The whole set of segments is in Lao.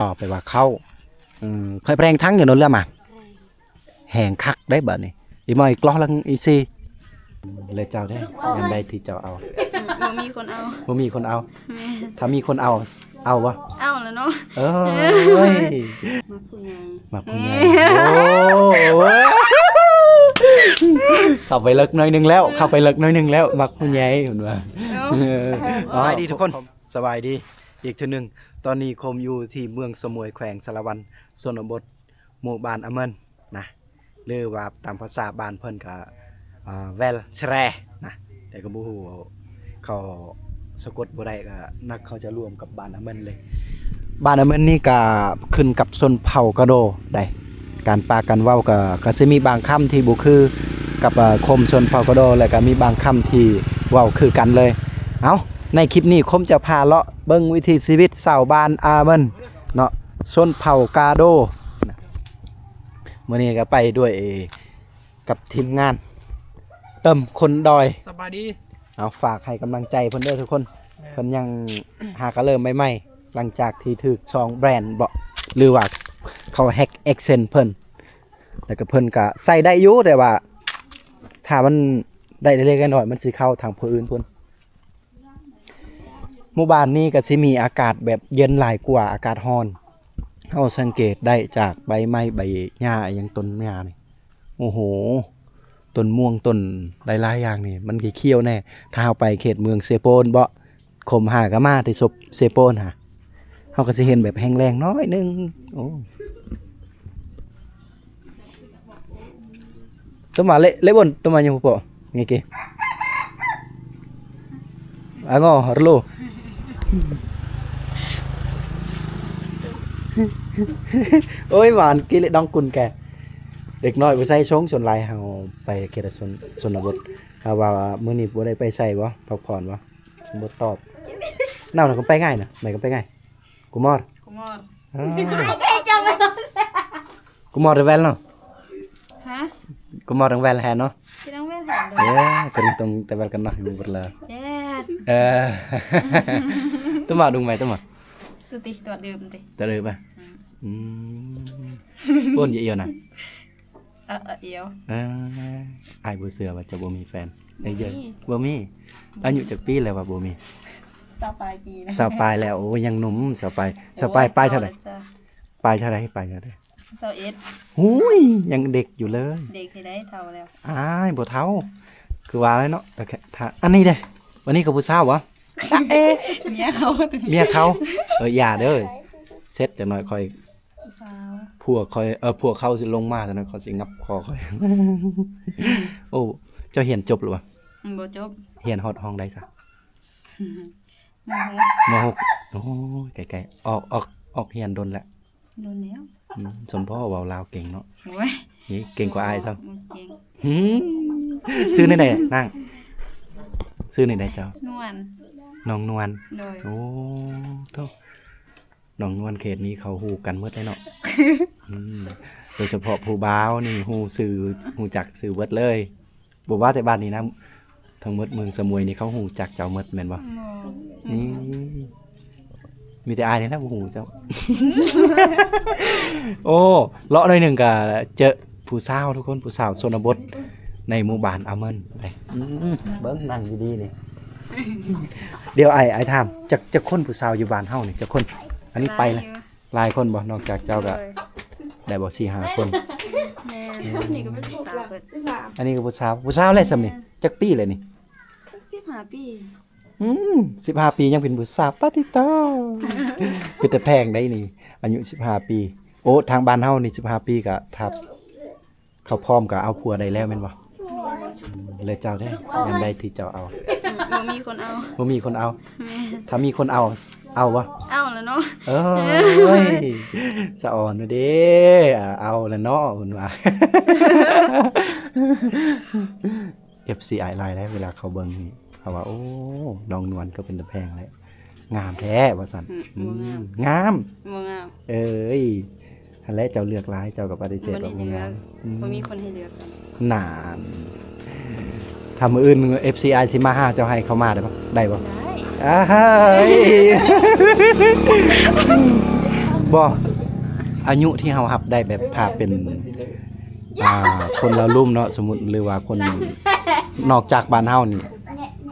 ອໍ ແປວ່າເຂົ້າ. ອືມ ຂ້ອຍແປງທັງຢູ່ເນາະ ເລື່ອມາ ແຮງຄັກໄດ໋ບາດນີ້. ອີໝໍ້ ອີກລໍລະ ອີຊີ ແລະເຈົ້າເດ້ ອັນໃດທີ່ເຈົ້າເອົາ? ອືມ ບໍ່ມີຄົນເອົາ. ບໍ່ມີຄົນເອົາ. ແມ່ນ. ຖ້າມີຄົນເອົາ ເອົາບໍ່? ເອົາແລ້ວເນາະ. ເອີຍ ມັກຜູ້ໃຫຍ່. ມັກຜູ້ໃຫຍ່. ໂອ້ ເຂົ້າໄປເລິກໜ້ອຍໜຶ່ງແລ້ວ ເຂົ້າໄປເລິກໜ້ອຍໜຶ່ງແລ້ວ ມັກຜູ້ໃຫຍ່ເພິ່ນວ່າ. ເອົ້າ ສະບາຍດີທຸກຄົນ ສະບາຍດີອີກເທື່ອໜຶ່ງ. ຕອນນີ້ຄົມຢູ່ທີ່ເມືອງສະໝວຍ ແຂວງສາລະວັນ ຊົນນະບົດ ໝູ່ບ້ານອາເມີນນະ ຫຼືວ່າຕາມພາສາບ້ານເພິ່ນກະ ອ່າ ແວລແຊແຣນະ ແຕ່ກໍບໍ່ຮູ້ເຂົາສະກົດບໍ່ໄດ້ ກະນັກເຂົາຈະລວມກັບບ້ານອາເມີນເລີຍ. ບ້ານອາເມີນນີ້ກະຂຶ້ນກັບຊົນເຜົ່າກາໂດໄດ໋. ການປາກການເວົ້າກະ ກະຊິມີບາງຄຳທີ່ບໍ່ຄືກັບ ເອີ ຄົມຊົນເຜົ່າກາໂດ ແລະກະມີບາງຄຳທີ່ເວົ້າຄືກັນເລີຍ. ເອົ້າ ໃນຄລິບນີ້ຄົມຈະພາເລາະເບິ່ງວິຖີຊີວິດຊາວບ້ານອາເມີນ ເນາະ ຊົນເຜົ່າກາໂດ. ມື້ນີ້ກໍໄປດ້ວຍກັບທີມງານເຕີມຄົນດອຍ. ສະບາຍດີ. ເອົາ ຝາກໃຫ້ກຳລັງໃຈເພິ່ນເດີທຸກຄົນ. ແມ່ນ. ເພິ່ນຍັງຫາກະເລີ່ມໃໝ່ໆ ຫຼັງຈາກທີ່ຖືກສອງແບຣນເບາະ ຫຼືວ່າເຂົາແຮັກແອັກເຊັນເພິ່ນ ແລ້ວກໍເພິ່ນກໍໃຊ້ໄດ້ຢູ່ ແຕ່ວ່າຖ້າມັນໄດ້ເລັກໆນ້ອຍໆ ມັນຊິເຂົ້າທາງຜູ້ອື່ນພຸ້ນ. ໝູ່ບ້ານນີ້ກໍຊິມີອາກາດແບບເຢັນຫຼາຍກວ່າອາກາດຮ້ອນ. ເຮົາສັງເກດໄດ້ຈາກໃບໄມ້ໃບຫຍ້າອີ່ຫຍັງ ຕົ້ນຫຍ້ານີ້ ໂອ້ໂຫ ຕົ້ນມ່ວງ ຕົ້ນຫຼາຍໆຢ່າງນີ້ ມັນຂຽວແນ່. ຖ້າເຮົາໄປເຂດເມືອງເຊໂປນເບາະ ຂົມຫາກໍມາແຕ່ສົບເຊໂປນຫາ ເຮົາກໍຊິເຫັນແບບແຫ້ງແລ້ງໜ້ອຍໜຶ່ງ. ໂອ້ Toma, le, le bon, toma ñu po. Ngiki. Ango, relu. ໂອ້ຍ ຫວານກິເລດອງກຸນແກ ເດັກນ້ອຍບໍ່ໃສ່ຊົງ. ສ່ວນຫຼາຍເຮົາໄປເຂດຊົນ ຊົນນະບົດ. ຖ້າວ່າມື້ນີ້ບໍ່ໄດ້ໄປໃສບໍ່ ພັກຜ່ອນບໍ່? ບໍ່ຕອບ. ເນົ່ານະ ກໍໄປງ່າຍນະ ໄໝກໍໄປງ່າຍ. Kumor. Kumor. Ah. Kumor de Wel, no? Hah? Kumor de Wel, hè, no? Kinang Wel, hè, no? Ya, kering tong tebal kenah ibu berla. Cet. Eh. Tu mah dung mai tu mah. Tu tih, tu deup tih. Tu deup ah. Hmm. Pun je iyo nah. ເອີ ເອີ ອຽວ ເອີ ອ້າຍບໍ່ເຊື່ອວ່າເຈົ້າບໍ່ມີແຟນ. ບໍ່ມີ. ອາຍຸຈັກປີແລ້ວວ່າບໍ່ມີ? ຊາວປາຍປີແລ້ວ. ຊາວປາຍແລ້ວ. ໂອ້ ຍັງໜຸ່ມ ຊາວປາຍ. ຊາວປາຍ ປາຍເທົ່າໃດ? ປາຍເທົ່າໃດ? ປາຍເທົ່າໃດ? ຊາວເອັດ. ໂອ້ຍ ຍັງເດັກຢູ່ເລີຍ. ເດັກໃດ ເຖົ້າແລ້ວ. ອ້າຍ ບໍ່ເຖົ້າ ຄືວ່າແຫຼະເນາະ. ອັນນີ້ເດ້ ອັນນີ້ກໍຜູ້ສາວບໍ? ເອ ເມຍເຂົາ ເມຍເຂົາ. ເອີ ຢ່າເດີ ເສັດຈັກໜ້ອຍຂ້ອຍ ຜູ້ສາວ ຜົວຂ້ອຍ ເອີ ຜົວເຂົາຊິລົງມາ ຈັ່ງນັ້ນຂ້ອຍຊິຫງັບຄໍຂ້ອຍ. ໂອ້ ເຈົ້າຮຽນຈົບແລ້ວບໍ່? ອືມ ບໍ່ຈົບ. ຮຽນຮອດຫ້ອງໃດຊະ? ມ ຫົກ ມ ຫົກ. ໂອ້ຍ ໄກໆ ອອກ ອອກ ອອກຮຽນດົນແລ້ວ. ດົນແລ້ວ. ອືມ ສົມພໍເວົ້າລາວເກັ່ງເນາະ. ໂອ້ຍ ນີ້ເກັ່ງກວ່າອ້າຍຊ້ຳ. ບໍ່ເກັ່ງ. ຫືມ ຊື່ແນວໃດນາງ? ຊື່ແນວໃດເຈົ້າ? ນວນ. ນ້ອງນວນ. ໂດຍ. ໂອ້ ໂທ້ ນ້ອງນວນເຂດນີ້ເຂົາຮູ້ກັນໝົດເລີຍເນາະ. ອືມ ໂດຍສະເພາະຜູ້ບ່າວນີ້ຮູ້ຊື່ ຮູ້ຈັກຊື່ເບິດເລີຍ. ບໍ່ວ່າແຕ່ບ້ານນີ້ນະ ທັງໝົດເມືອງສະໝວຍນີ້ເຂົາຮູ້ຈັກເຈົ້າໝົດແມ່ນບໍ່? ອືມ ນີ້ ມີແຕ່ອ້າຍນີ້ແຫຼະບໍ່ຮູ້ເຈົ້າ. ໂອ້ ເລາະໜ້ອຍໜຶ່ງກະເຈີຜູ້ສາວທຸກຄົນ ຜູ້ສາວຊົນນະບົດໃນໝູ່ບ້ານອາເມີນ. ອືມ ເບິ່ງນັ່ງຢູ່ດີນີ້. ດຽວອ້າຍ ອ້າຍຖາມ ຈັກ ຈັກຄົນຜູ້ສາວຢູ່ບ້ານເຮົານີ້ ຈັກຄົນ? ອັນນີ້ໄປລະ ຫຼາຍຄົນບໍ່? ນອກຈາກເຈົ້າກະ ໂດຍ ໄດ້ບໍ່ ສີ່ຫ້າຄົນ? ແມ່ນ ຊຸມນີ້ກໍເປັນຜູ້ສາວເບິດ. ອັນນີ້ກໍຜູ້ສາວ ຜູ້ສາວແຫຼະຊ່ຳນີ້. ແມ່ນ. ຈັກປີແລ້ວນີ້? ສິບຫ້າປີ. ອືມ ສິບຫ້າປີຍັງເປັນຜູ້ສາວ ປາຕິໂຕ ເປັນຕາແພງໄດ໋ນີ້ ອາຍຸສິບຫ້າປີ. ໂອ້ ທາງບ້ານເຮົານີ້ສິບຫ້າປີກະ ຖ້າເຂົາພ້ອມກະເອົາຜົວໄດ້ແລ້ວແມ່ນບໍ່? ແມ່ນ. ແລ້ວເຈົ້າເດ້ ອັນໃດທີ່ເຈົ້າເອົາ? ອືມ ບໍ່ມີຄົນເອົາ. ບໍ່ມີຄົນເອົາ. ແມ່ນ. ຖ້າມີຄົນເອົາ ເອົາບໍ່? ເອົາແລ້ວເນາະ. ເອີຍ ສະອອນເດ້ ເອົາແລ້ວເນາະ ເພິ່ນວ່າ. ເອັຟຊີອ້າຍຫຼາຍແລ້ວ ເວລາເຂົາເບິ່ງນີ້ ເຂົາວ່າ ໂອ້ ນ້ອງນວນກໍເປັນຕາແພງແຫຼະ ງາມແທ້ວ່າຊັ້ນ. ອືມ ອືມ ບໍ່ງາມ. ງາມ. ບໍ່ງາມ. ເອີຍ ຫັ້ນແຫຼະ ເຈົ້າເລືອກຫຼາຍ ເຈົ້າກໍປະຕິເສດວ່າບໍ່ງາມ. ບໍ່ໄດ້ເລືອກ. ອືມ ບໍ່ມີຄົນໃຫ້ເລືອກຊ້ຳ. ນັ້ນ ຖ້າມື້ອື່ນເອັຟຊີອ້າຍຊິມາຫາເຈົ້າ ໃຫ້ເຂົາມາໄດ້ບໍ່? ໄດ້ບໍ່? ໄດ້. ອ້າຍ ເອີຍ ບໍ່ ອາຍຸທີ່ເຮົາຮັບໄດ້ ແບບຖ້າເປັນ ອ່າ ຄົນລາວລຸ່ມເນາະ ສົມມຸດ ຫຼືວ່າຄົນນອກຈາກບ້ານເຮົານີ້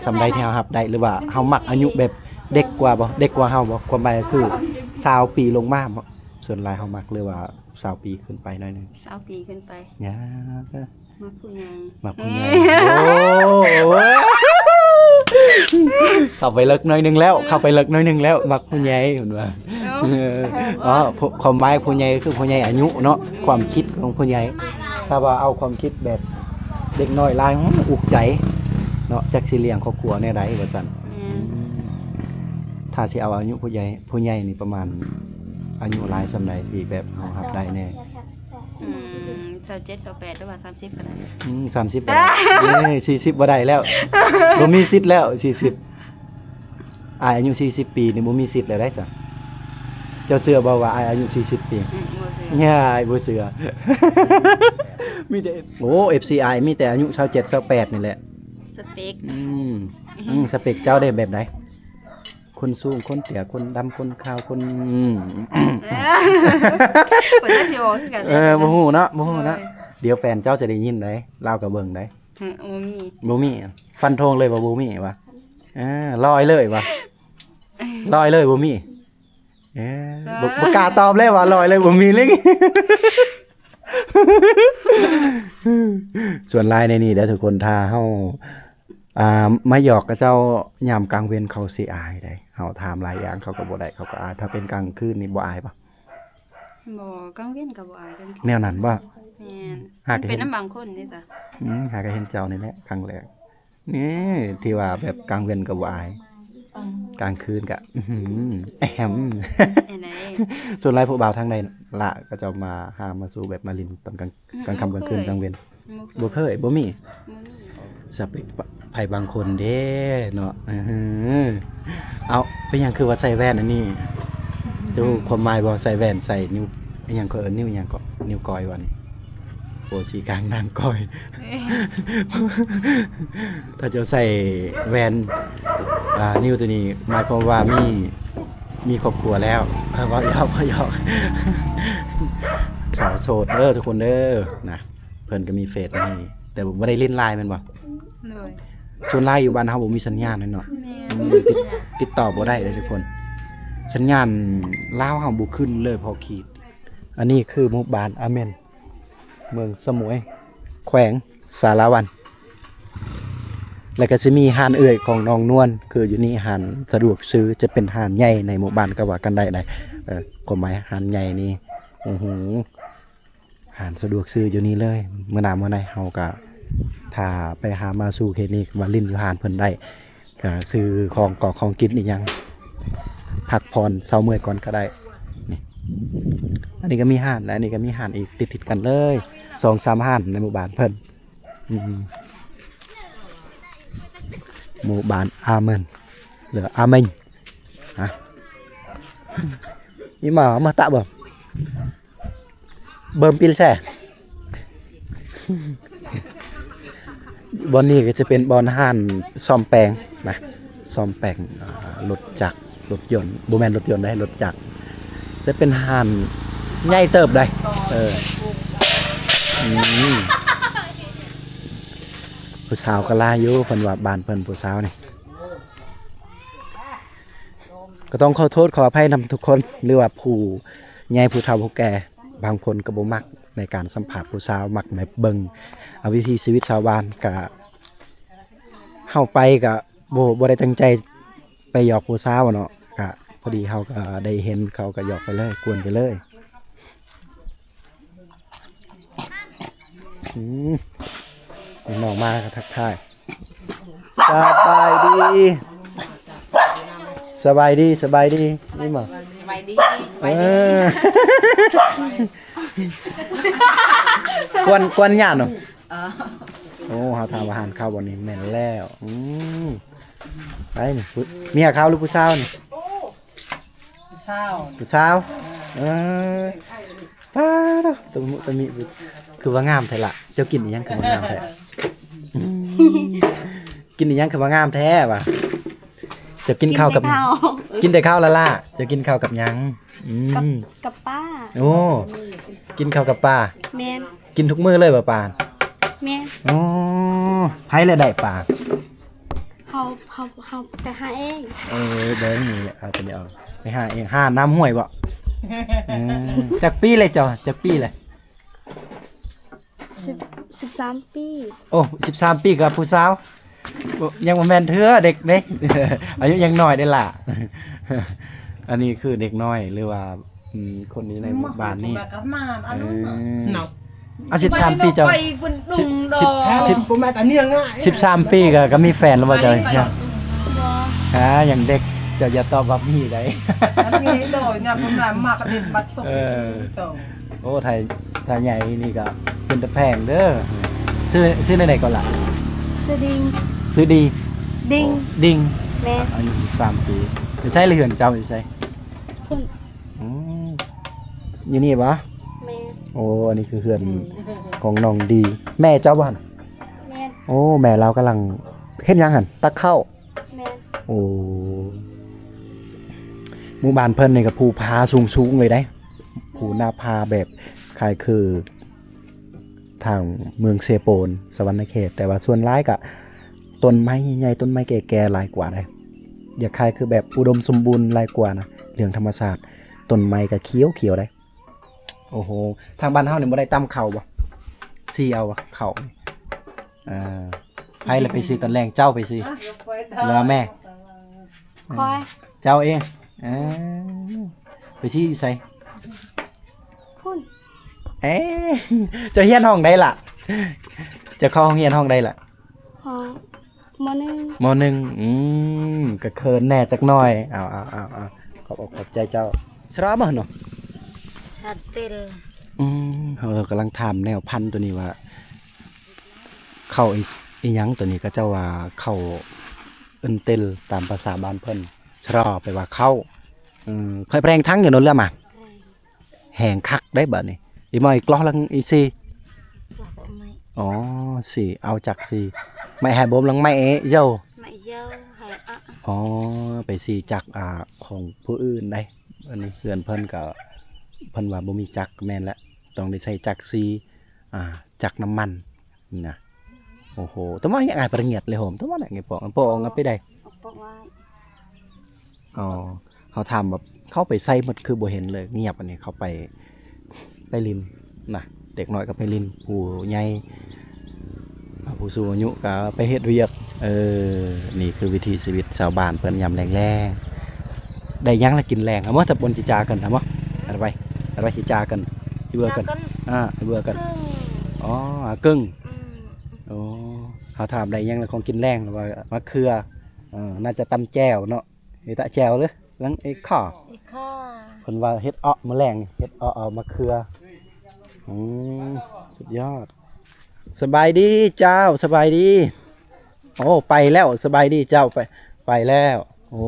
ສ່ຳໃດທີ່ເຮົາຮັບໄດ້ ຫຼືວ່າເຮົາມັກອາຍຸແບບເດັກກວ່າບໍ່ ເດັກກວ່າເຮົາບໍ່ ຄວາມໝາຍກໍຄືຊາວປີລົງມາບໍ່ ສ່ວນຫຼາຍເຮົາມັກ ຫຼືວ່າຊາວປີຂຶ້ນໄປໜ້ອຍໜຶ່ງ ຊາວປີຂຶ້ນໄປ ຍາ ມັກຜູ້ໃຫຍ່ ມັກຜູ້ໃຫຍ່ ໂອ້ ເຂົ້າໄປເລິກໜ້ອຍໜຶ່ງແລ້ວ ເຂົ້າໄປເລິກໜ້ອຍໜຶ່ງແລ້ວ ມັກຜູ້ໃຫຍ່ເພິ່ນວ່າ ເອີ ເອີ ຄວາມໝາຍຜູ້ໃຫຍ່ຄືຜູ້ໃຫຍ່ອາຍຸເນາະ ຄວາມຄິດຂອງຜູ້ໃຫຍ່ ຖ້າວ່າເອົາຄວາມຄິດແບບເດັກນ້ອຍຫຼາຍ ຫື ອຸກໃຈເນາະ ຈັກຊິລ້ຽງຄອບຄົວແນວໃດວ່າຊັ້ນ ແມ່ນ ອືມ ຖ້າຊິເອົາອາຍຸຜູ້ໃຫຍ່ ຜູ້ໃຫຍ່ນີ້ປະມານອາຍຸຫຼາຍສ່ຳໃດທີ່ແບບເຮົາຮັບໄດ້ແດ່? ອືມ ຊາວເຈັດ ຊາວແປດ ຫຼືວ່າສາມສິບກໍໄດ້ ອືມ ສາມສິບກໍໄດ້ ເອີ ສີ່ສິບບໍ່ໄດ້ແລ້ວ ບໍ່ມີສິດແລ້ວ ສີ່ສິບ ອ້າຍອາຍຸສີ່ສິບປີນີ້ບໍ່ມີສິດແລ້ວໄດ໋ຊະ ເຈົ້າເຊື່ອບໍ່ວ່າອ້າຍອາຍຸສີ່ສິບປີ? ອືມ ບໍ່ເຊື່ອ ຍາຍບໍ່ເຊື່ອ ມີແຕ່ ໂອ້ ເອັຟຊີອ້າຍມີແຕ່ອາຍຸຊາວເຈັດ ຊາວແປດນີ້ແຫຼະ ສະເປັກ ອືມ ອືມ ສະເປັກເຈົ້າໄດ້ແບບໃດ? ຄົນສູງ ຄົນເຕ້ຍ ຄົນດຳ ຄົນຂາວ ຄົນ ອືມ ບໍ່ຈັກຊິເວົ້າຄືກັນ ເອີ ບໍ່ຮູ້ເນາະ ບໍ່ຮູ້ເນາະ ໂດຍ ດຽວແຟນເຈົ້າຈະໄດ້ຍິນໄດ໋ ລາວກໍເບິ່ງໄດ໋ ຫື ບໍ່ມີ ບໍ່ມີ ຟັນທົງເລີຍວ່າບໍ່ມີວ່າ ເອີ ລອຍເລີຍວ່າ ລອຍເລີຍບໍ່ມີ ເອີ ເອີ ບໍ່ ບໍ່ກ້າຕອບເລີຍວ່າລອຍເລີຍບໍ່ມີເລີຍ ສ່ວນຫຼາຍໃນນີ້ເດີທຸກຄົນ ຖ້າເຮົາ ອ່າ ມາຫຍອກເຂົາເຈົ້າຍາມກາງເວັນເຂົາຊິອາຍໃດ໋ ເຮົາຖາມຫຼາຍຢ່າງເຂົາກໍບໍ່ໄດ້ ເຂົາກໍອາຍ ຖ້າເປັນກາງຄືນນີ້ບໍ່ອາຍບໍ່? ບໍ່ ກາງເວັນກໍບໍ່ອາຍ ກາງຄືນ ແນວນັ້ນບໍ່? ແມ່ນ ຫາກ ມັນເປັນນຳບາງຄົນເດ້ຊະ ອືມ ຫາກະເຫັນເຈົ້ານີ້ແຫຼະຄັ້ງແລກ ນີ້ ທີ່ວ່າແບບກາງເວັນກໍບໍ່ອາຍ ອືມ ກາງຄືນກະ ອື້ຫື ແອມ ແນວໃດ ສ່ວນຫຼາຍຜູ້ບ່າວທາງໃດລະ ເຂົາເຈົ້າມາຫາມາສູ່ແບບມາຫຼິ້ນຕອນກາງ ອືມ ກາງຄ່ຳກາງຄືນ ບໍ່ເຄີຍ ກາງເວັນ ບໍ່ເຄີຍ ບໍ່ເຄີຍ ບໍ່ມີ ບໍ່ມີ ສະເປັກໃຜບາງຄົນເດ້ເນາະ ເອີ ເອົ້າ ເປັນຫຍັງຄືວ່າໃສ່ແວ່ນອັນນີ້ ເຈົ້າຮູ້ຄວາມໝາຍບໍ່? ໃສ່ແວ່ນ ໃສ່ນິ້ວ ອີຫຍັງເຂົາເອີ້ນ ນິ້ວຫຍັງເກາະ ນິ້ວກ້ອຍວ່ານີ້ ໂອ ຊີ້ກາງນາງກ້ອຍ ຖ້າເຈົ້າໃສ່ແວ່ນ ອ່າ ນິ້ວໂຕນີ້ ໝາຍຄວາມວ່າມີ ມີຄອບຄົວແລ້ວ ເອີ ເວົ້າຫຍອກ ເວົ້າຫຍອກ ສາວໂສດເດີທຸກຄົນເດີ ນະ ເພິ່ນກໍມີເຟສໃນນີ້ ແຕ່ບໍ່ໄດ້ຫຼິ້ນຫຼາຍແມ່ນບໍ່? ໂດຍ ສ່ວນຫຼາຍຢູ່ບ້ານເຮົາບໍ່ມີສັນຍານເນາະ ແມ່ນ ອືມ ຕິດ ຕິດຕໍ່ບໍ່ໄດ້ເດ້ທຸກຄົນ ສັນຍານລາວເຮົາບໍ່ຂຶ້ນເລີຍພໍຂີດ. ອັນນີ້ຄືໝູ່ບ້ານອາເມັນ ເມືອງສະໝວຍ ແຂວງສາລະວັນ ແລ້ວກໍຊິມີຮ້ານເອື້ອຍຂອງນ້ອງນວນ ຄືຢູ່ນີ້ຮ້ານສະດວກຊື້ ຈະເປັນຮ້ານໃຫຍ່ໃນໝູ່ບ້ານກໍວ່າກັນໄດ້ນະ ເອີ ຄວາມໝາຍຮ້ານໃຫຍ່ນີ້ ໂອ້ໂຫ ຮ້ານສະດວກຊື້ຢູ່ນີ້ເລີຍ ມື້ໜ້າມື້ໃດເຮົາກໍຖ້າໄປຫາມາສູ່ເຂດນີ້ ມາຫຼິ້ນຢູ່ຮ້ານເພິ່ນໄດ້ ກໍຊື້ຂອງກອກຂອງກິນອີ່ຫຍັງ ພັກຜ່ອນເຊົາເມື່ອຍກ່ອນກໍໄດ້ ນີ້ ອັນນີ້ກໍມີຮ້ານ ແລະ ອັນນີ້ກໍມີຮ້ານອີກຕິດໆກັນເລີຍ ສອງສາມຮ້ານໃນໝູ່ບ້ານເພິ່ນ ອືມ ໝູ່ບ້ານອາເມັນ ຫຼືອາເມັນ ຮະ ອີ່ໝໍມາຕະເບິ່ງ ເບິ່ມປີລແຊ ບ່ອນນີ້ກໍຈະເປັນບ່ອນຮ້ານສ້ອມແປງນະ ສ້ອມແປງ ອ່າ ລົດຈັກ ລົດຍົນ ບໍ່ແມ່ນລົດຍົນໃດ ລົດຈັກ ຈະເປັນຮ້ານໃຫຍ່ເຕີບໃດ ເອີ ອືມ ຜູ້ສາວກໍຫຼາຍຢູ່ ເພິ່ນວ່າບ້ານເພິ່ນຜູ້ສາວນີ້ ກໍຕ້ອງຂໍໂທດຂໍອະໄພນຳທຸກຄົນ ຫຼືວ່າຜູ້ໃຫຍ່ຜູ້ເຖົ້າຜູ້ແກ່ ບາງຄົນກໍບໍ່ມັກໃນການສຳພາດຜູ້ສາວ ມັກແບບເບິ່ງ ອາ ວິຖີຊີວິດຊາວບ້ານ ກະເຮົາໄປກະບໍ່ ບໍ່ໄດ້ຕັ້ງໃຈໄປຫຍອກຜູ້ສາວເນາະ ກະພໍດີເຮົາກໍໄດ້ເຫັນ ເຂົາກໍຫຍອກໄປເລີຍ ກວນໄປເລີຍ. ອືມ ນ້ອງມາກໍທັກທາຍ ສະບາຍດີ ສະບາຍດີ ສະບາຍດີ ນີ້ມາ ສະບາຍດີ ສະບາຍດີ ເອີ ກວນ ກວນຍາດເນາະ ເອີ ໂອ້ ເຮົາຖາມວ່າຮ້ານເຂົ້າບໍ່ນີ້ ແມ່ນແລ້ວ ອືມ ໄປນີ້ ເມຍເຂົາຫຼືຜູ້ສາວນີ້? ຜູ້ສາວ ຜູ້ສາວ ເອີ ປາດໂທ້ ຕະມຸຕະມິ ຄືວ່າງາມແທ້ລະ ເຈົ້າກິນອີ່ຫຍັງຄືວ່າງາມແທ້? ກິນອີ່ຫຍັງຄືວ່າງາມແທ້ວະ? ຈະກິນເຂົ້າກັບ ກິນແຕ່ເຂົ້າ ກິນແຕ່ເຂົ້າລະລະ ຈະກິນເຂົ້າກັບຫຍັງ? ອືມ ກັບ ກັບປາ. ໂອ້ ກິນເຂົ້າກັບປາ. ແມ່ນ. ກິນທຸກມື້ເລີຍບໍ່ປາ? ແມ່ນ. ໂອ້ ໃຜລະໄດ້ປາ? ເຮົາ ເຮົາ ເຮົາໄປຫາເອງ. ເອີ ເບິ່ງນີ້ ເອົາຕົວນີ້ອອກ ໄປຫາເອງ ຫານ້ຳຫ້ວຍບໍ່? ເອີ ຈັກປີແລ້ວເຈົ້າ? ຈັກປີແລ້ວ? ສິບ ສິບສາມປີ. ໂອ້ ສິບສາມປີກັບຜູ້ສາວ ບໍ່ ຍັງບໍ່ແມ່ນເທື່ອ ເດັກເດ້ ອາຍຸຍັງນ້ອຍເດ້ລະ. ອັນນີ້ຄືເດັກນ້ອຍ ຫຼືວ່າ ອືມ ຄົນຢູ່ໃນໝູ່ບ້ານນີ້. ເອີ ເນາະ ອາ ສິບສາມປີເຈົ້າ ໄປເພິ່ນນຸ່ງດອກ ສິບ ສິບ ສິບສາມປີກໍ ກໍມີແຟນແລ້ວບໍ່ເຈົ້າ? ບໍ່. ອາ ຍັງເດັກ ເຈົ້າຢ່າຕອບວ່າມີໄດ໋. ອັນນີ້ໂດຍ ຍາມເພິ່ນມາ ມາກະເດັນມາຊົກ. ເອີ ໂອ້ ຖ້າ ຖ້າໃຫຍ່ນີ້ກໍເປັນຕາແພງເດີ. ຊື່ ຊື່ແນວໃດກໍລະ? ຊື່ດິງ. ຊື່ດີ? ດິງ. ດິງ. ແມ່ນ. ອາຍຸສິບສາມປີ. ຢູ່ໃສລະເຮືອນເຈົ້າ ຢູ່ໃສ? ພຸ້ນ. ອືມ ຢູ່ນີ້ບໍ່? ແມ່ນ. ໂອ້ ອັນນີ້ຄືເຮືອນ ອືມ ຂອງນ້ອງດີ. ແມ່ເຈົ້າບໍ່ຫັ້ນ? ແມ່ນ. ໂອ້ ແມ່ລາວກຳລັງເຮັດຫຍັງຫັ້ນ? ຕັກເຂົ້າ. ແມ່ນ. ໂອ້ ໝູ່ບ້ານເພິ່ນນີ້ກໍພູຜາສູງໆເລີຍເດ້ ພູໜ້າຜາແບບຄ້າຍຄືທາງເມືອງເຊໂປນ ສະຫວັນນະເຂດ ແຕ່ວ່າສ່ວນຫຼາຍກໍຕົ້ນໄມ້ໃຫຍ່ໆ ຕົ້ນໄມ້ແກ່ໆຫຼາຍກວ່າເດ້ ຢາກຄ້າຍຄືແບບອຸດົມສົມບູນຫຼາຍກວ່ານະ ເລື່ອງທຳມະຊາດ ຕົ້ນໄມ້ກໍຂຽວໆເດ້. ໂອ້ໂຫ ທາງບ້ານເຮົານີ້ບໍ່ໄດ້ຕຳເຂົ້າບໍ່? ຊີ້ເອົາເຂົ້າ ເອີ ໃຜລະໄປຊີ້ຕອນແລງ? ເຈົ້າໄປຊີ້ ຫຼືວ່າແມ່? ຂ້ອຍ. ເຈົ້າເອງ. ເອີ ໄປຊີ້ຢູ່ໃສ? ພຸ້ນ. ເອ ເຈົ້າຮຽນຫ້ອງໃດລະ? ເຈົ້າເຂົ້າໂຮງຮຽນຫ້ອງໃດລະ? ຮອງ ມໍໜຶ່ງ. ມໍໜຶ່ງ. ອືມ ກະເຂີນແດ່ຈັກໜ້ອຍ. ເອົາ ເອົາ ເອົາ ເອົາ ຂອບອົກຂອບໃຈເຈົ້າ. ຊະລາມາເນາະ ຊາເຕັລ. ອືມ ເຮົາກຳລັງຖາມແນວພັນໂຕນີ້ວ່າ ເຂົ້າອີ ອີຫຍັງໂຕນີ້ ເຂົາເຈົ້າວ່າເຂົ້າເອິນເຕັລ ຕາມພາສາບ້ານເພິ່ນ. ຊະລາແປວ່າເຂົ້າ. ເອີ ຂ້ອຍແປງທັງຢູ່ໂນນເລື່ອມາ. ແຮງຄັກໄດ໋ບາດນີ້. ອີໝໍ້ອີກລໍຫຼັງອີຊີ. ອໍ ຊີ ເອົາຈັກຊີ ໄມ້ແຮບົມຫຼັງໄມ້ເອເຍົາ. ໄມ້ເຍົາ ໄຮອະ. ອໍ ໄປຊີຈັກ ອ່າ ຂອງຜູ້ອື່ນໄດ໋. ອັນນີ້ເຮືອນເພິ່ນກໍ ເພິ່ນວ່າບໍ່ມີຈັກ ແມ່ນແຫຼະ ຕ້ອງໄດ້ໃຊ້ຈັກຊີ ອ່າ ຈັກນ້ຳມັນ. ນີ້ນະ ໂອ້ໂຫ ຕະມາຍັງອາຍປະເງຍດເລີຍໂຫມ ຕະມາໄດ້ໄງປອກ ປອກອອກໄປໄດ໋. ປອກໄວ້. ອໍ ເຮົາຖາມແບບເຂົາໄປໃສໝົດ ຄືບໍ່ເຫັນເລີຍ ງຽບ. ອັນນີ້ເຂົາໄປ ໄປຫຼິ້ນນະ ເດັກນ້ອຍກໍໄປຫຼິ້ນ ຜູ້ໃຫຍ່ ອ່າ ຜູ້ສູງອາຍຸກໍໄປເຮັດວຽກ. ເອີ ນີ້ຄືວິຖີຊີວິດຊາວບ້ານເພິ່ນຍາມແລງໆ. ໄດ້ຫຍັງລະກິນແລງ? ເອົາມາ ຕະປົນຈີຈາກັນ ເອົາມາ ອັດໄວ້ ອັດໄວ້ຈີຈາກັນ ອີເບືອກັນ ອ່າ ອີເບືອກັນ. ອໍ ອາເກິ່ງ. ອືມ. ໂອ້ ເຮົາຖາມໄດ້ຫຍັງລະ ຂອງກິນແລງ ວ່າມະເຂືອ. ເອີ ໜ້າຈະຕຳແຈ່ວເນາະ ເອຕະແຈ່ວເລີຍ ຫຼັງເອຄາ ເອຄາ. ເພິ່ນວ່າເຮັດເອາະມື້ແລງ ເຮັດເອາະເອົາມະເຂືອ. ອືມ ສຸດຍອດ. ສະບາຍດີເຈົ້າ ສະບາຍດີ. ໂອ້ ໄປແລ້ວ ສະບາຍດີເຈົ້າ ໄປ ໄປແລ້ວ. ໂອ້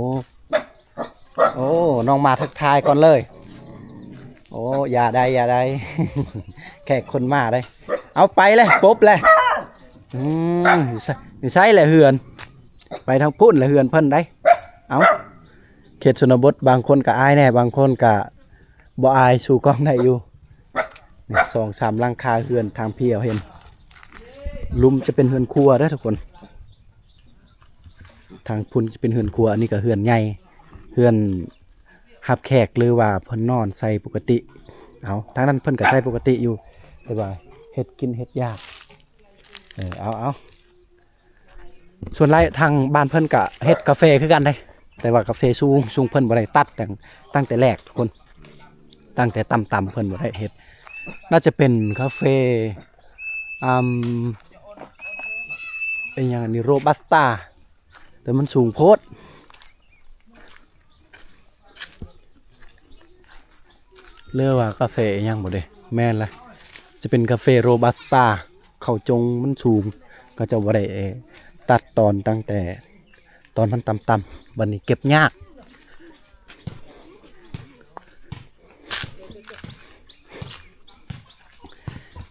ໂອ້ ນ້ອງມາທັກທາຍກ່ອນເລີຍ. ໂອ້ ຢ່າໄດ໋ ຢ່າໄດ໋ ແຂກຄົນມາໄດ໋. ເອົາ ໄປແລ້ວ ປົບແລ້ວ. ອືມ ຢູ່ໃສ ຢູ່ໃສແຫຼະເຮືອນ? ໄປທາງພຸ້ນແຫຼະເຮືອນເພິ່ນໄດ໋. ເອົາ ເຂດຊົນນະບົດ ບາງຄົນກໍອາຍແດ່ ບາງຄົນກໍບໍ່ອາຍ ສູ້ກ້ອງໄດ້ຢູ່. ນີ້ ສອງສາມຫຼັງຄາເຮືອນ ທາງພີ້ເຮົາເຫັນ ລຸ່ມຈະເປັນເຮືອນຄົວເດີທຸກຄົນ. ທາງພຸ້ນຈະເປັນເຮືອນຄົວ ອັນນີ້ກໍເຮືອນໃຫຍ່ ເຮືອນຮັບແຂກ ຫຼືວ່າເພິ່ນນອນໃສ່ປົກກະຕິ. ເອົາ ທາງນັ້ນເພິ່ນກໍໃສ່ປົກກະຕິຢູ່ ແຕ່ວ່າເຮັດກິນເຮັດຢາກ. ເອີ ເອົາ ເອົາ ສ່ວນຫຼາຍທາງບ້ານເພິ່ນກະເຮັດກາເຟຄືກັນເດ້ ແຕ່ວ່າກາເຟສູງ ສູງ ເພິ່ນບໍ່ໄດ້ຕັດຕັ້ງ ຕັ້ງແຕ່ແລກທຸກຄົນ ຕັ້ງແຕ່ຕ່ຳໆ ເພິ່ນບໍ່ໄດ້ເຮັດ. ໜ້າຈະເປັນກາເຟ ອາ ອີຫຍັງອັນນີ້ ໂຣບັດຕາ ແຕ່ມັນສູງໂພດ. ຫຼືວ່າກາເຟອີ່ຫຍັງບໍ່ເດ້? ແມ່ນລະ ຈະເປັນກາເຟໂຣບັດຕາ. ເຂົາຈົງມັນສູງ ເຂົາເຈົ້າບໍ່ໄດ້ຕັດຕອນຕັ້ງແຕ່ຕອນມັນຕ່ຳໆ ບັດນີ້ເກັບຍາກ.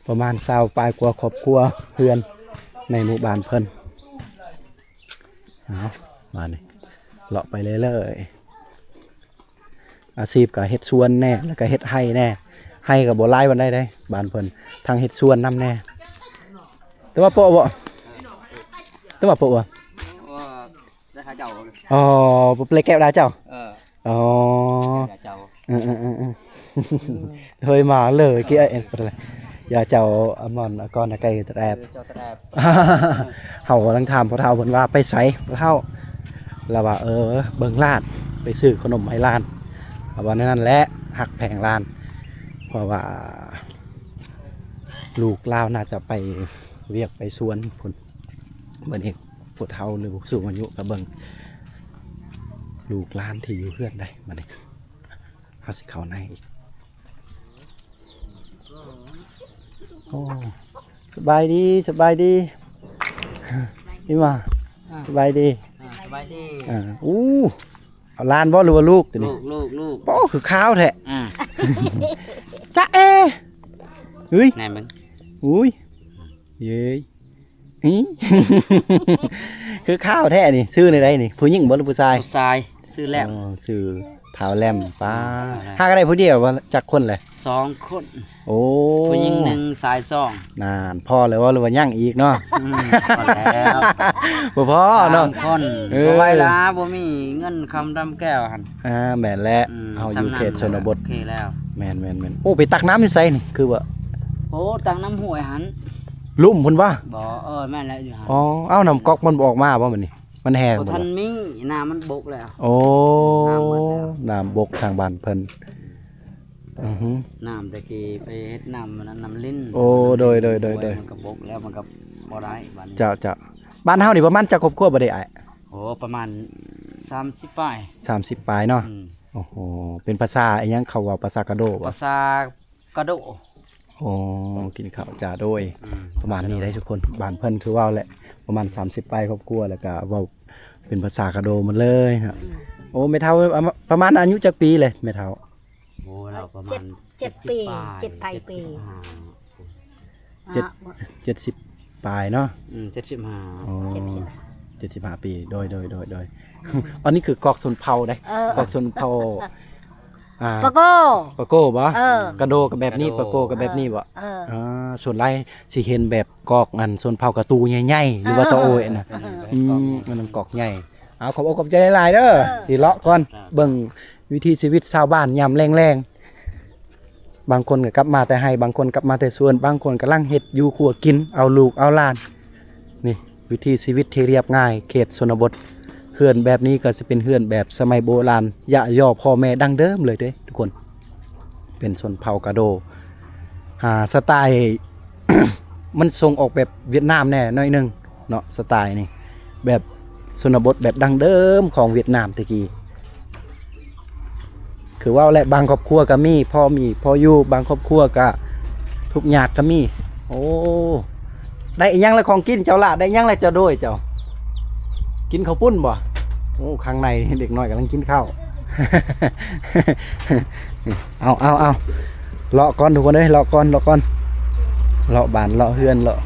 ປະມານຊາວປາຍກວ່າຄອບຄົວເຮືອນໃນໝູ່ບ້ານເພິ່ນ. ເອົາ ມານີ້ ເລາະໄປເລື້ອຍໆ ອາຊີບກໍເຮັດສວນແດ່ ແລ້ວກໍເຮັດໄຮ່ແດ່ ໄຮ່ກໍບໍ່ຫຼາຍປານໃດເດ້ ບ້ານເພິ່ນ ທັງເຮັດສວນນຳແດ່ ແຕ່ວ່າເປາະບໍ່ ແຕ່ວ່າເປາະບໍ່ ໄດ້ຫາເຈົ້າ ອໍ ບໍ່ໄດ້ແກະໄດ້ເຈົ້າ ເອີ ອໍ ເຈົ້າ ເອີໆໆ ເຮີຍ ມາເລີຍ ເກະເອັນ ຢ່າເຈົ້າອາມອນອາກອນອາໄກຕະແອບ ເຈົ້າຕະແອບ ເຮົາກຳລັງຖາມພໍ່ເຖົ້າເພິ່ນວ່າໄປໃສ ພໍ່ເຖົ້າ ລາວວ່າ ເອີ ເບິ່ງຫຼານ ໄປຊື້ຂະໜົມໃຫ້ຫຼານ ລາວວ່າແນວນັ້ນແຫຼະ ຮັກແພງຫຼານ ເພາະວ່າລູກລາວໜ້າຈະໄປວຽກໄປສວນພຸ້ນ ບັດນີ້ຜູ້ເຖົ້າ ຫຼື ຜູ້ສູງອາຍຸກໍເບິ່ງລູກຫຼານທີ່ຢູ່ເຮືອນໄດ໋ ບັດນີ້ ເຮົາຊິເຂົ້າໃນອີກ ໂອ້ ສະບາຍດີ ສະບາຍດີ ອີ່ໝ່າ ອ່າ ສະບາຍດີ ອ່າ ສະບາຍດີ ອ່າ ອູ້ ເອົາຫຼານບໍ່ ຫຼືວ່າລູກຕົວນີ້ ລູກ ລູກ ລູກ ໂອ້ ຄືຂາວແທ້ ອ່າ ຈະເອ ເຮີ້ຍ ແນ່ເບິ່ງ ອຸ້ຍ ເຢ້ຍ ອີ ຄືຂາວແທ້ນີ້ ຊື່ແນວໃດນີ້ ຜູ້ຍິງບໍ່ ຫຼື ຜູ້ຊາຍ ຜູ້ຊາຍ ຊື່ແຫຼ້ມ ອໍ ຊື່ທ້າວແຫຼ້ມ ປ້າ ອືມ ຫາກໍໄດ້ຜູ້ດຽວບໍ່ ຈັກຄົນແຫຼະ ສອງຄົນ ໂອ້ ຜູ້ຍິງໜຶ່ງ ຊາຍສອງ ນັ້ນ ພໍແລ້ວບໍ່ ຫຼືວ່າຍັງອີກເນາະ ອືມ ພໍແລ້ວ ບໍ່ພໍເນາະ ສາມຄົນ ເອີ ບໍ່ໄຫວລະ ບໍ່ມີເງິນຄຳດຳແກ້ວຫັ້ນ ອ່າ ແມ່ນແຫຼະ ອືມ ເຮົາຢູ່ເຂດຊົນນະບົດ ໂອເຄແລ້ວ ແມ່ນໆໆ ໂອ້ ໄປຕັກນ້ຳຢູ່ໃສນີ້ ຄືວ່າ ໂອ້ ຕັກນ້ຳຫ້ວຍຫັ້ນ ລຸ່ມພຸ້ນບໍ່ ບໍ່ ເອີ ແມ່ນແຫຼະ ຢູ່ຫັ້ນ ອໍ ເອົ້າ ນ້ຳກັອກມັນບໍ່ອອກມາບໍ່ບັດນີ້ ມັນແຫ້ງບໍ່ ບໍ່ທັນມີ ນ້ຳມັນບົກແລ້ວ ໂອ້ ນ້ຳບົກທາງບ້ານເພິ່ນ ອື ນ້ຳແຕ່ກີ້ໄປເຮັດນ້ຳອັນນັ້ນ ນ້ຳລິນ ໂອ້ ໂດຍໆໆໆ ມັນກໍບົກແລ້ວ ມັນກໍບໍ່ໄດ້ບັດນີ້ ເຈົ້າໆ ບ້ານເຮົານີ້ປະມານຈັກຄອບຄົວບໍ່ໄດ້ອ້າຍ ໂອ້ ປະມານສາມສິບປາຍ ສາມສິບປາຍເນາະ ອືມ ໂອ້ໂຫ ເປັນພາສາອີ່ຫຍັງ ເຂົາເວົ້າພາສາກະໂດບໍ່ ພາສາ ກະໂດ ໂອ້ ກິນເຂົ້າຈາໂດຍ ອືມ ປະມານນີ້ໄດ໋ທຸກຄົນ ບ້ານເພິ່ນຄືເວົ້າແຫຼະ ປະມານສາມສິບປາຍຄອບຄົວ ແລ້ວກະເວົ້າເປັນພາສາກະໂດໝົດເລີຍເນາະ ອືມ ໂອ້ ແມ່ເຖົ້າ ອາ ປະມານອາຍຸຈັກປີແຫຼະແມ່ເຖົ້າ ໂອ້ ລາວປະມານ ເຈັດ ເຈັດ ເຈັດປີ ເຈັດປາຍປີ ເຈັດສິບຫ້າ ເຈັດ ເຈັດສິບປາຍເນາະ ອືມ ເຈັດສິບຫ້າ ອໍ ເຈັດສິບຫ້າ ເຈັດສິບຫ້າປີ ໂດຍໆໆ ອືມ ອັນນີ້ຄືກອກຊົນເຜົ່າເດ້ ເອີ ກອກຊົນເຜົ່າ ອ່າ ປາໂກ ປາໂກບໍ່ ເອີ ກະໂດກໍແບບນີ້ ກະໂດ ປາໂກກໍແບບນີ້ບໍ່ ເອີ ເອີ ອ່າ ສ່ວນຫຼາຍຊິເຫັນແບບກອກອັນຊົນເຜົ່າກະຕູໃຫຍ່ໆ ຫຼືວ່າຕາໂອ້ຍນະ ເອີ ອືມ ອັນນັ້ນກອກໃຫຍ່ ເອົາ ຂອບອົກຂອບໃຈຫຼາຍໆເດີ ເອີ ຊິເລາະກ່ອນ ເອີ ເບິ່ງວິຖີຊີວິດຊາວບ້ານຍາມແລງໆ ບາງຄົນກໍກັບມາແຕ່ໄຮ່ ບາງຄົນກັບມາແຕ່ສວນ ບາງຄົນກຳລັງເຮັດຢູ່ຄົວກິນ ເອົາລູກເອົາຫຼານ ນີ້ ວິຖີຊີວິດທີ່ລຽບງ່າຍ ເຂດຊົນນະບົດ ເຮືອນແບບນີ້ກໍຊິເປັນເຮືອນແບບສະໄໝໂບລານ ຢະຍໍ່ພໍ່ແມ່ດັ້ງເດີມເລີຍເດ້ທຸກຄົນ ເປັນຊົນເຜົ່າກະໂດ ອ່າ ສະໄຕ ມັນສົ່ງອອກແບບຫວຽດນາມແດ່ໜ້ອຍໜຶ່ງເນາະ ສະໄຕນີ້ ແບບຊົນນະບົດແບບດັ້ງເດີມຂອງຫວຽດນາມແຕ່ກີ້ ຄືເວົ້າແຫຼະ ບາງຄອບຄົວກໍມີ ພໍມີພໍຢູ່ ບາງຄອບຄົວກໍທຸກຍາກກໍມີ ໂອ້ ໄດ້ອີ່ຫຍັງລະຂອງກິນເຈົ້າລະ ໄດ້ຫຍັງລະເຈົ້າໂດຍເຈົ້າ ກິນເຂົ້າປຸ້ນບໍ່ ໂອ້ ຂ້າງໃນເດັກນ້ອຍກຳລັງກິນເຂົ້າ ເອົາ ເອົາ ເອົາ ເລາະກ່ອນທຸກຄົນເອີຍ ເລາະກ່ອນ ເລາະກ່ອນ ເລາະບ້ານ ເລາະເຮືອນ ເລາະ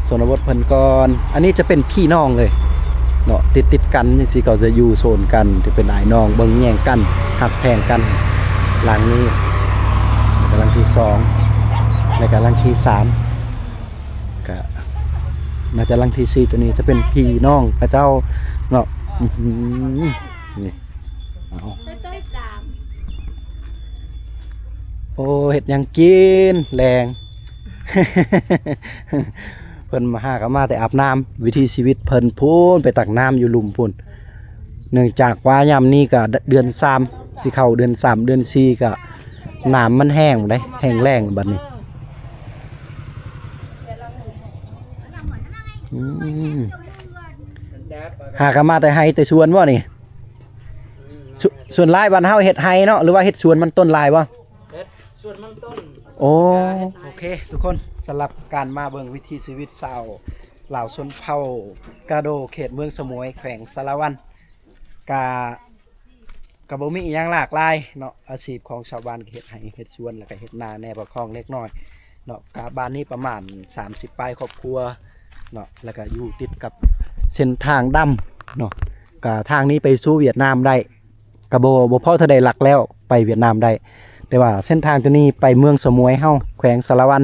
ຊົນນະບົດເພິ່ນກ່ອນ ອັນນີ້ຈະເປັນພີ່ນ້ອງເລີຍເນາະ ຕິດໆກັນຈັ່ງຊີ້ ເຂົາຈະຢູ່ໂຊນກັນ ຈະເປັນອ້າຍນ້ອງ ເບິ່ງແຍງກັນ ຮັກແພງກັນ ຫຼັງນີ້ ແລ້ວກໍຫຼັງທີສອງ ແລ້ວກໍຫຼັງທີສາມ ກະໜ້າຈະຫຼັງທີສີ່ ຕົວນີ້ຈະເປັນພີ່ນ້ອງເຂົາເຈົ້າເນາະ ອືມ ນີ້ ເອົາ ໂອ້ ເຮັດຫຍັງກິນແລງ ເພິ່ນມາຫາກໍມາແຕ່ອາບນ້ຳ ວິຖີຊີວິດເພິ່ນພຸ້ນ ໄປຕັກນ້ຳຢູ່ລຸ່ມພຸ້ນ ເນື່ອງຈາກວ່າຍາມນີ້ກໍເດືອນສາມ ຊິເຂົ້າເດືອນສາມ ເດືອນສີ່ ກໍນ້ຳມັນແຫ້ງເດ້ ແຫ້ງແລ້ງບັດນີ້ ອືມ ຫາກໍມາແຕ່ໄຮ່ແຕ່ສວນບໍ່ນີ້? ສ- ສ່ວນຫຼາຍບ້ານເຮົາເຮັດໄຮ່ເນາະ ຫຼືວ່າເຮັດສວນມັນຕົ້ນຫຼາຍບໍ່? ເຮັດສວນມັນຕົ້ນ. ໂອ້ ໂອເຄທຸກຄົນ ສຳລັບການມາເບິ່ງວິຖີຊີວິດຊາວລາວຊົນເຜົ່າກາໂດ ເຂດເມືອງສະໝວຍ ແຂວງສາລະວັນ ກະ ກະບໍ່ມີອີ່ຫຍັງຫຼາກຫຼາຍເນາະ ອາຊີບຂອງຊາວບ້ານກະເຮັດໄຮ່ເຮັດສວນ ແລ້ວກະເຮັດນາແດ່ ປະຄອງເລັກນ້ອຍເນາະ ກະບ້ານນີ້ປະມານສາມສິບປາຍຄອບຄົວເນາະ ແລ້ວກະຢູ່ຕິດກັບເສັ້ນທາງດຳເນາະ ກະທາງນີ້ໄປສູ່ຫວຽດນາມໄດ້ ກະບໍ່ ບໍ່ພໍເທົ່າໃດຫຼັກແລ້ວໄປຫວຽດນາມໄດ້. ແຕ່ວ່າເສັ້ນທາງໂຕນີ້ໄປເມືອງສະໝວຍເຮົາ ແຂວງສາລະວັນ.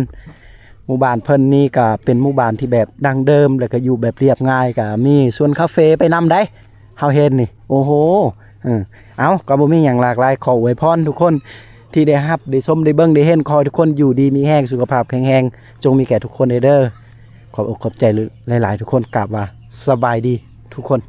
ໝູ່ບ້ານເພິ່ນນີ້ກະເປັນໝູ່ບ້ານທີ່ແບບດັ້ງເດີມ ແລ້ວກະຢູ່ແບບລຽບງ່າຍ ກະມີສວນກາເຟໄປນຳໄດ໋ ເຮົາເຫັນນີ້. ໂອ້ໂຫ ເອີ ເອົ້າ ກະບໍ່ມີຫຍັງຫຼາກຫຼາຍ ຂໍອວຍພອນທຸກຄົນທີ່ໄດ້ຮັບ ໄດ້ຊົມ ໄດ້ເບິ່ງ ໄດ້ເຫັນ. ຂໍໃຫ້ທຸກຄົນຢູ່ດີມີແຮງ ສຸຂະພາບແຂງແຮງ ຈົ່ງມີແກ່ທຸກຄົນເດີ. ຂອບອົກຂອບໃຈຫຼາຍໆ ທຸກຄົນ. ກາບວ່າສະບາຍດີທຸກຄົນ.